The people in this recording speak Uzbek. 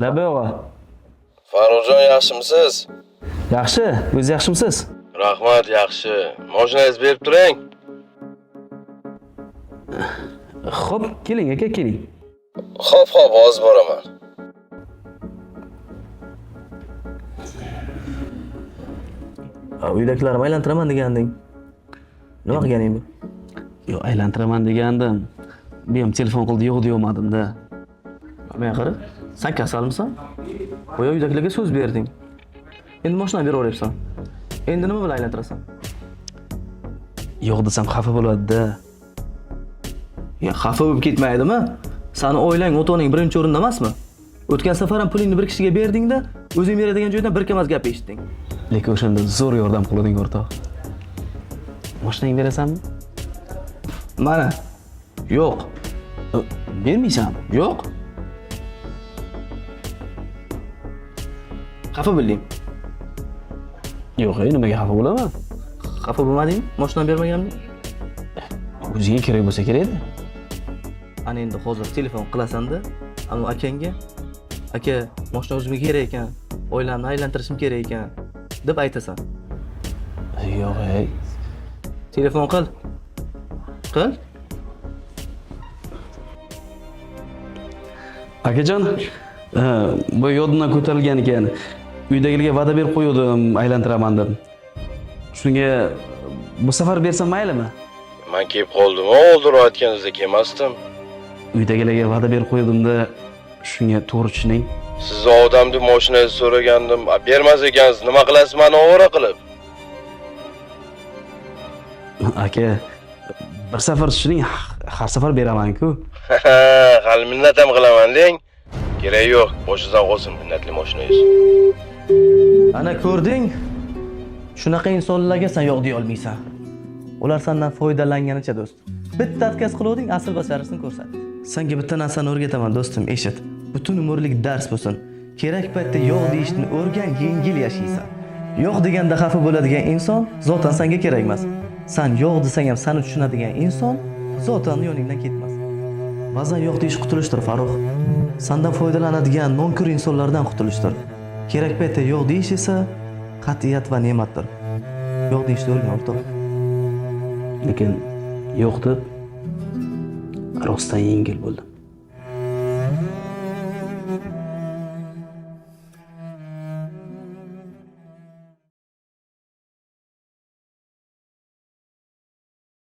Labbay og'a. Farruxjon, yaxshimisiz? Yaxshi, o'zi yaxshimisiz? Rahmat, yaxshi. Mashinangizni berib turing. Xo'p, keling aka, keling. Xo'p, xo'p, hozir boraman. Uydagilarni aylantiraman deganding. Nima qilganing bu? Yo'q, aylantiraman degandim. Bu ham telefon qildi, yo'q deyolmadim-da. Menga qara, sen kasalmisan? Boya uydagilarga so'z berding. Endi mashinani beraveryapsan. Endi nima bilan aylantirasan? Yo'q desam xafa bo'ladi-da. Ya xafa bo'lib ketmaydimi? Sani oilang, ota-onang birinchi o'rinda emasmi? O'tgan safar ham pulingni bir kishiga berding-da, o'zing beradigan joydan bir kamaz gap eshitding. Lekin o'shanda zo'r yordam qilding, o'rtoq. Mashinangni berasanmi? Mana. Yo'q. Bermaysanmi? Yo'q. Xafa bo'lding. Yo'q, nimaga xafa bo'laman? Xafa bo'lmadingmi? Mashinani bermaganimga? O'ziga kerak bo'lsa kerak-da. Ana endi hozir telefon qilasan-da, anu akangga, aka, mashina o'zimga kerak ekan, oilamni aylantirishim kerak ekan, deb aytasan. Yo'q, ey. Telefon qil. Qil. Akajon, bu yodimdan ko'tarilgan ekan. Uydagilarga va'da berib qo'ydim, aylantiraman deb. Shunga bu safar bersam maylimi? Men kelib qoldim. Oldin aytganingizda kelmasdim. Uydagilarga va'da berib qo'ydim-da, shunga to'g'ri tushuning. Sizni odam deb mashinangizni so'ragandim. Bermas ekansiz. Nima qilasiz meni ovora qilib? Aka, bir safar tushuning, har safar beraman-ku. Hali minnat ham qilaman deng. Kerak yo'q, boshingizdan qolsin minnatli mashinangiz. Ana ko'rding? Shunaqa insonlarga sen yo'q deya olmaysan. Ular sendan foydalanganicha do'st. Bitta отказ qiluvding, asl basharasini ko'rsatdi. Senga bitta narsani o'rgataman do'stim, eshit. Butun umrlik dars bo'lsin. Kerak paytda yo'q deyishni o'rgan, yengil yashaysan. Yo'q deganda xafa bo'ladigan inson zotan senga kerak emas. Sen yo'q desang ham seni tushunadigan inson zotan yoningdan ketmas. Ba'zan yo'q deyish qutulishdir, Farruh. Sendan foydalanadigan nonko'r insonlardan qutulishdir. Kerak paytda yo'q deyish esa qat'iyat va ne'matdir. Yo'q deyishni o'rgan, o'rtoq. Lekin yo'q deb rostdan yengil bo'ldim.